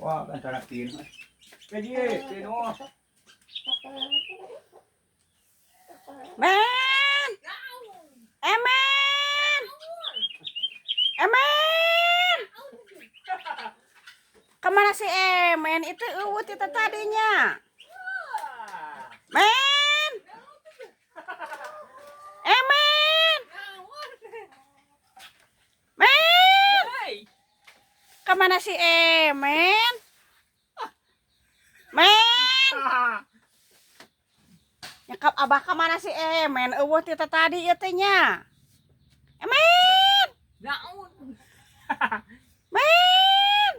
Wah, kan sana pin. Kaya pin oh. Men. Emen. Emen. Kemana si Emen? Itu euweuh ti tadinya. Men. Emen. Men. Kemana si Emen? Men. Nyekap abah kemana si Emen? Euweuh ti tadi ieu teh nya. Emen. Naon? Men.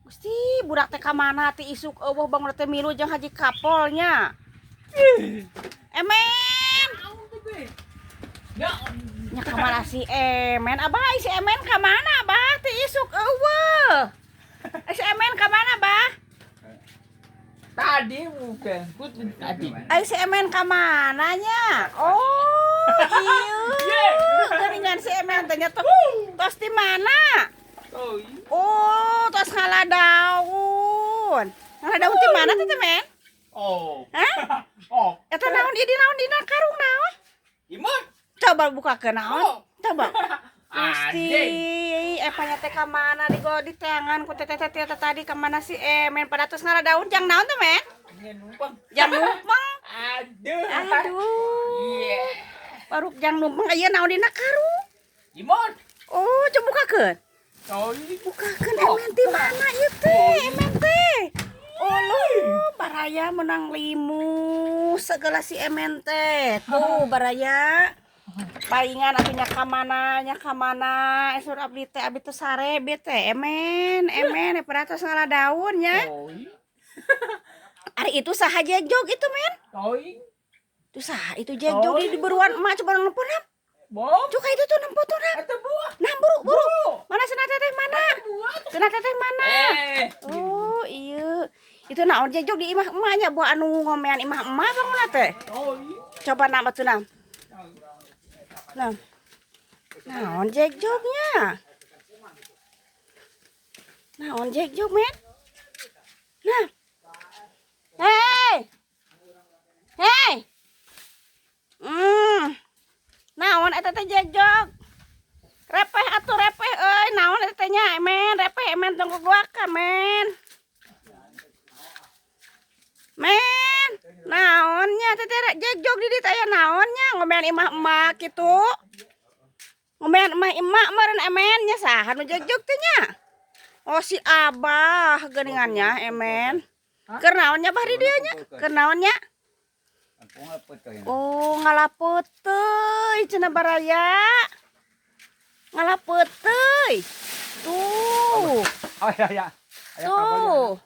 Gusti, budak teh ka mana ti isuk euweuh bangun teh milu jeung Haji Kapolnya. Emen. Naon tuh be? Naon? Nya kamana si Emen? Abah, si Emen ka mana, Abah? Ti isuk euweuh. Si Emen ka mana, Bah? Tadi bukan, tadi. Ai si Emen ka mana nya? Oh, iya. Geuningan si Emen teh nya tos di mana? Oh, iya. Oh, tos ngala daun. Ngala daun di mana teh, Men? Oh. Hah? Oh. Eta naon ieu, naon dina karung naon? Imut. Coba buka ke naon? Oh. Coba. Gusti, Anjing. epanya teh ka mana di go di tangan ku teteh teteh tadi ka mana si Emen pada tos ngala daun jang naon teh, Men? Ini numpang. Jang numpang. Aduh. Aduh. Iya. Baru jang numpang aya naon dina karung? Imut. Oh, coba bukakeun. Oh, iya. Bukakeun Emen di mana ieu teh? Emen teh. Oh, loh, baraya menang limus segala si Emen teh. Tuh, baraya. Palingan atuh nya ka mana, nya ka mana. Esur abdi teh abdi teh sare teh Emen, Emen pada tos ngala daun nya. Oh, iya. Ari itu saha jegjog itu, Men? Oh, iya. Itu saha itu jegjog di buruan emak coba nempo nam. Bong. Cuka itu tuh nempo tuh nam. Atau buah. Nam buru buru. Buah. Mana cenah teteh mana? Buah. Cenah teteh mana? Eh. Oh, iya. Itu naon jegjog di imah emaknya buah anu ngomean imah emak bangun teh. Oh, iya. Coba nam atuh nam. Nam. Naon jegjognya? Naon jegjog, men? Nah. Hei. Hei. Naon eta teh jegjog? Repeh atuh repeh euy, naon eta teh nya, men? Repeh men tong gogoakan, men. Men, naonnya teh teh jegjog di dieu aya naonnya ngomean imah emak kitu. Ngomean imah emak meureun Emen nya saha nu jegjog teh nya? Oh, si Abah geuningannya Emen. Keur naonnya bah di dieu nya? Keur naonnya? Oh, ngala peuteuy cenah baraya. Ngala peuteuy. Tuh. Oh iya iya. Tuh.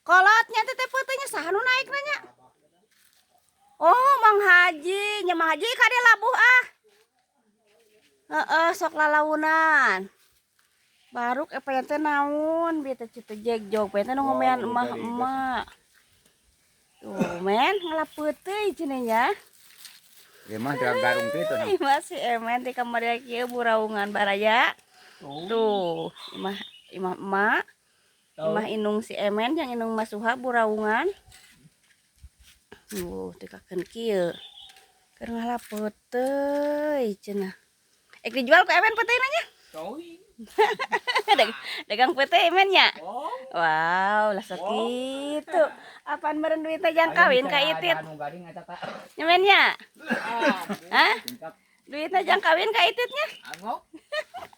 Kolotnya teh teh peuteuy nya saha nu naik nanya? Oh, Mang Haji, nya Mang Haji kade labuh ah. Heeh, sok lalaunan. Baruk apa teh naon bieu teh teh jegjog teh nu ngomean Oh, emak-emak. Tuh, men, ngala peuteuy cenah nya. Ya mah garung kitu nah. Masih Emen di kamar kieu buraungan baraya. Oh. Tuh, imah imah emak, imah inung si Emen yang inung Mas Suha buraungan. Tuh, tekakeun kieu. Keur ngala peuteuy cenah. Ek dijual ku Emen peuteuy nya? Oh, iya. Dagang peuteuy Emen nya. Oh. Wow, lah sakitu. Apaan meureun duitna jang kawin ka itit? Anu garing eta tah. Nyemen nya? Ah. Hah? Duitna jang kawin ka ititnya? Angok.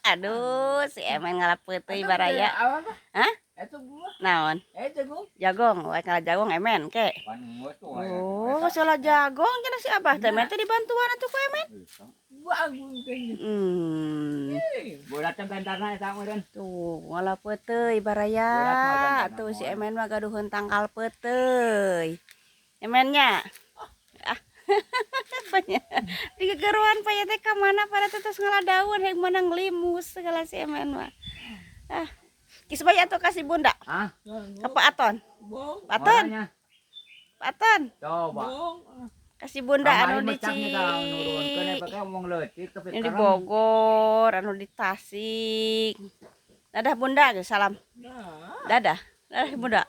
Aduh, si Emen ngala peuteuy baraya. Apa? Hah? Itu buah. Naon? Itu buah. Jagong, wae ngala jagong Emen ke. Pan geus tuh. Oh, salah jagong cenah si Abah teh men teh dibantuan atuh ku Emen. Bangun kayaknya. Borat teh gantarna eta meureun. Tuh, ngala peuteuy baraya. Borat mah gantarna Tuh si moal. Emen mah gaduheun tangkal peuteuy. Emennya. Ah. Banyak. Digegeruan paya teh ka mana pada teh tos ngala daun hayang menang limus segala si Emen mah. Ah. Kis bae atuh kasih Bunda. Hah? Apa Aton? Bong. Aton, Orangnya. Aton. Coba. Bong. Kasih Bunda anu di Kamari Ci. mecaknya tah nurunkeun eta teh omong leutik tapi Yang di Bogor, anu di Tasik. Dadah Bunda, salam. Nah. Dadah. Dadah Bunda.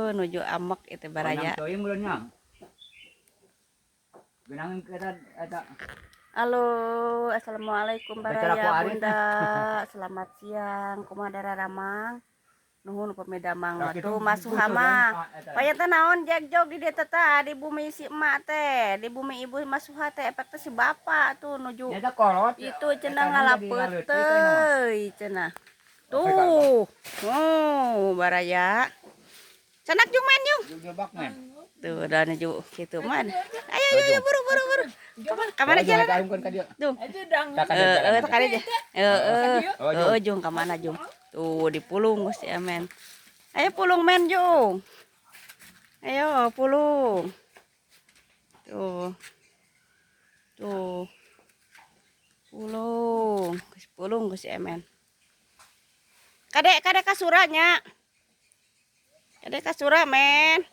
Nuju amek itu baraya. Teuing ulunnya. Genangan kita eta. Halo, assalamualaikum Baca baraya aku ari. Bunda. Selamat siang. Kumaha dararamang? Nuhun upami damang mah. Tuh Mas Suhama. Paya teh naon jagjog di dieu teh tah, di bumi si emak teh, di bumi ibu Mas Suha teh efek teh si bapak tuh nuju Eta kolot. itu cenah ngalapeuteui cenah. Tuh. Oh, baraya. Canak jung main jung. Jebak men. Tuh, udah nuju kitu man. Ayo ayo ayo buru buru buru. Kamana jalan? Karungkeun ka dieu. Tuh. Itu dang. Tak ada jalan. Eh, tekan aja. Eh, Oh, eh, eh, Jung kemana Jung? Tuh dipulung Gusti Amen. Ayo pulung men Jung. Ayo pulung. Tuh. Tuh. Pulung, Geus pulung Gusti Amen. Kade kade kasuranya. Kade kasura men.